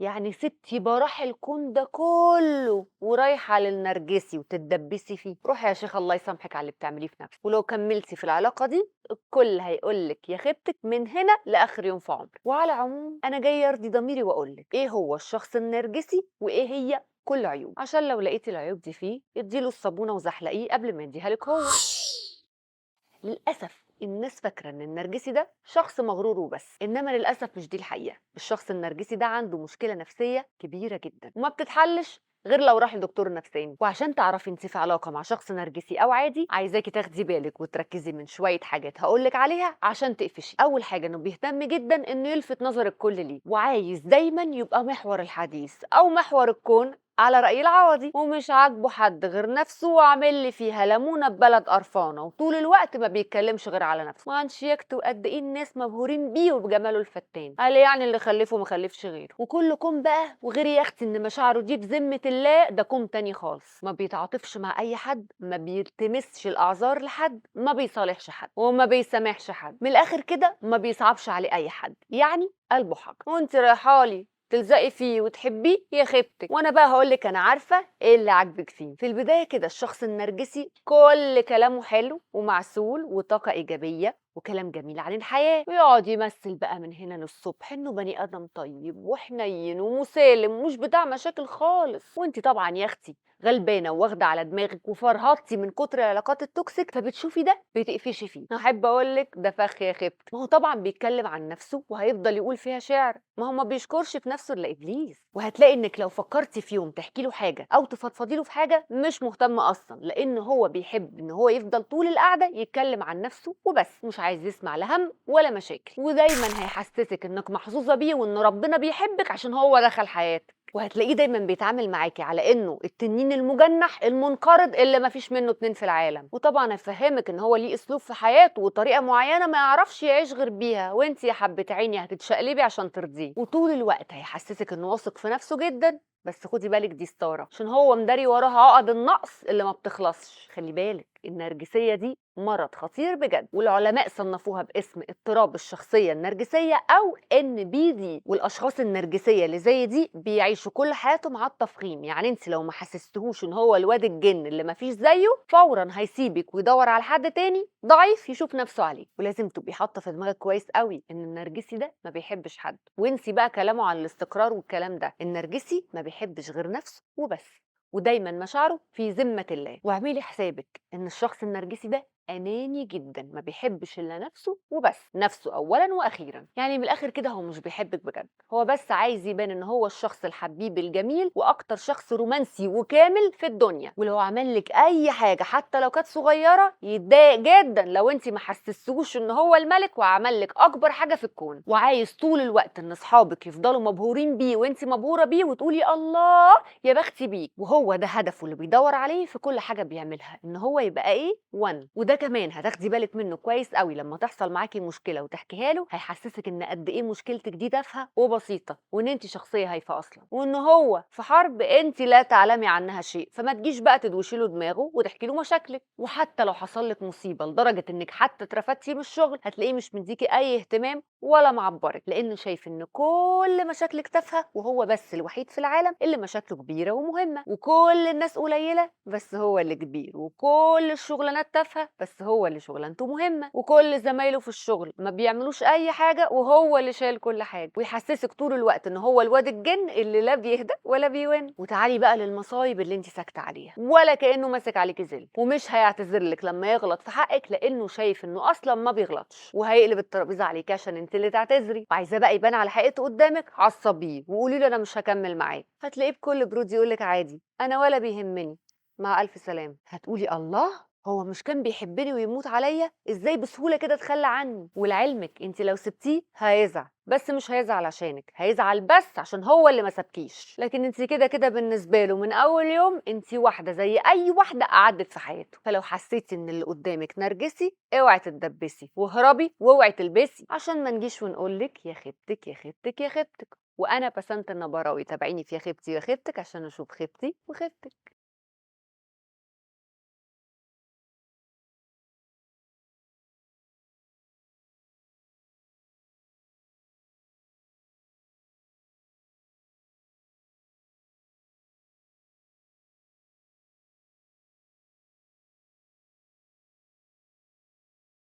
يعني سبتي براح الكون ده كله ورايحة للنرجسي وتتدبسي فيه؟ روحي يا شيخ الله يسامحك على اللي بتعمليه في نفسك. ولو كملتي في العلاقة دي الكل هيقول لك يا خيبتك من هنا لآخر يوم في عمرك. وعلى العموم أنا جاية أرضي ضميري وأقول لك إيه هو الشخص النرجسي وإيه هي كل عيوب، عشان لو لقيتي العيوب دي فيه اديله الصابونة وزحلقيه قبل ما يديها لك هو. للأسف الناس فاكرة إن النرجسي ده شخص مغرور وبس، إنما للأسف مش دي الحقيقة. الشخص النرجسي ده عنده مشكلة نفسية كبيرة جدا وما بتتحلش غير لو راح لدكتور نفساني. وعشان تعرفي انت في علاقة مع شخص نرجسي أو عادي، عايزاكي تاخدي بالك وتركزي من شوية حاجات هقولك عليها عشان تقفشي. أول حاجة إنه بيهتم جدا إنه يلفت نظر الكل ليه، وعايز دايما يبقى محور الحديث أو محور الكون على رأي العوضي، ومش عاجبه حد غير نفسه، وعامل لي فيها ليمونه ببلد قرفانه، وطول الوقت ما بيتكلمش غير على نفسه وعن شياكته وقد ايه الناس مبهورين بيه وبجماله الفتان، قال يعني اللي خلفه ما خلفش غيره. وكلكم بقى وغير يا اختي ان مشاعره دي بذمه الله ده كوم تاني خالص، ما بيتعاطفش مع اي حد، ما بيلتمسش الاعذار لحد، ما بيصالحش حد، وما بيسامحش حد، من الاخر كده ما بيصعبش عليه اي حد، يعني قلبه حجر. وانت رايحالي تلزقي فيه وتحبيه يا خيبتك. وانا بقى هقولك انا عارفه ايه اللي عاجبك فيه. في البداية كده الشخص النرجسي كل كلامه حلو ومعسول وطاقة ايجابية وكلام جميل عن الحياة، ويقعد يمثل بقى من هنا للصبح انه بني ادم طيب وحنين ومسالم ومش بتاع مشاكل خالص. وانت طبعا يا اختي غلبانه وواخده على دماغك وفرهطتي من كتر العلاقات ال toxic، فبتشوفي ده بتقفشي فيه. احب اقول لك ده فخ يا خبت. ما هو طبعا بيتكلم عن نفسه وهيفضل يقول فيها شعر، ما هو ما بيشكرش في نفسه الا ابليس. وهتلاقي انك لو فكرتي في يوم تحكي له حاجة او تفضفضي له في حاجة مش مهتم اصلا، لان هو بيحب ان هو يفضل طول القعدة يتكلم عن نفسه وبس، مش عايز يسمع لا هم ولا مشاكل. ودايما هيحسسك انك محظوظة بيه وان ربنا بيحبك عشان هو دخل حياتك. وهتلاقيه دايما بيتعامل معاكي على انه التنين المجنح المنقرض اللي مفيش منه اتنين في العالم. وطبعا هيفهمك ان هو ليه اسلوب في حياته وطريقه معينة ما يعرفش يعيش غير بيها، وانت يا حبه عيني هتتشقلبي عشان ترضيه. وطول الوقت هيحسسك انه واثق في نفسه جدا، بس خدي بالك دي ستارة عشان هو مداري وراها عقد النقص اللي ما بتخلصش. خلي بالك النرجسية دي مرض خطير بجد، والعلماء صنفوها باسم اضطراب الشخصية النرجسية أو NPD. والأشخاص النرجسية اللي زي دي بيعيشوا كل حياتهم على التفخيم، يعني انت لو ما حسستهوش ان هو الواد الجن اللي ما فيش زيه فورا هيسيبك ويدور على حد تاني ضعيف يشوف نفسه عليه. ولازم تبقي حاطة في دماغك كويس قوي ان النرجسي ده ما بيحبش حد، وانسي بقى كلامه عن الاستقرار والكلام ده، النرجسي ما بيحبش غير نفسه وبس، ودايما مشاعره في ذمة الله. واعملي حسابك ان الشخص النرجسي ده اناني جدا، ما بيحبش الا نفسه وبس، نفسه اولا واخيرا. يعني من الاخر كده هو مش بيحبك بجد، هو بس عايز يبان ان هو الشخص الحبيب الجميل واكتر شخص رومانسي وكامل في الدنيا. ولو عمل لك اي حاجة حتى لو كانت صغيرة يتضايق جدا لو انت ما حسستوش ان هو الملك وعمل لك اكبر حاجة في الكون. وعايز طول الوقت ان اصحابك يفضلوا مبهورين بيه وانت مبهوره بيه وتقولي الله يا بختي بيك، وهو ده هدفه اللي بيدور عليه في كل حاجة بيعملها، ان هو يبقى ايه وان. وده كمان هتاخدي بالك منه كويس قوي لما تحصل معاكي مشكلة وتحكيها له، هيحسسك ان قد ايه مشكلتك دي تافهة وبسيطة وان انت شخصية هايفة اصلا، وان هو في حرب انت لا تعلمي عنها شيء، فما تجيش بقى تدوشي له دماغه وتحكي له مشاكلك. وحتى لو حصل لك مصيبة لدرجة انك حتى اترفدتي من الشغل هتلاقيه مش مديكي اي اهتمام ولا معبرك، لانه شايف ان كل مشاكلك تافهة وهو بس الوحيد في العالم اللي مشاكله كبيرة ومهمة، وكل الناس قليله بس هو اللي كبير، وكل الشغلانات تافهة بس هو اللي شغلانته مهمة، وكل زمايله في الشغل ما بيعملوش اي حاجة وهو اللي شايل كل حاجة. ويحسسك طول الوقت ان هو الواد الجن اللي لا بيهدى ولا بيون. وتعالي بقى للمصايب اللي انت ساكته عليها، ولا كانه ماسك عليكي زل، ومش هيعتذر لك لما يغلط في حقك لانه شايف انه اصلا ما بيغلطش، وهيقلب الترابيزة عليكي عشان انت اللي تعتذري. وعايزاه بقى يبان على حقيقته قدامك، عصبية وقولي له انا مش هكمل معاك، هتلاقيه بكل برود يقول لك عادي انا ولا بيهمني، مع الف سلامه. هتقولي الله هو مش كان بيحبني ويموت عليا، ازاي بسهولة كده اتخلى عني؟ ولعلمك انت لو سبتيه هيزعل، بس مش هيزعل عشانك، هيزعل بس عشان هو اللي ما سابكيش. لكن انت كده كده بالنسبة له من اول يوم انت واحدة زي اي واحدة قعدت في حياته. فلو حسيتي ان اللي قدامك نرجسي اوعي تتدبسي واهربي واوعي تلبسي، عشان ما نجيش ونقولك يا خيبتك يا خيبتك يا خيبتك. وانا بسنت النبراوي، تابعيني في يا خيبتي يا خيبتك عشان اشوف خيبتي وخيبتك.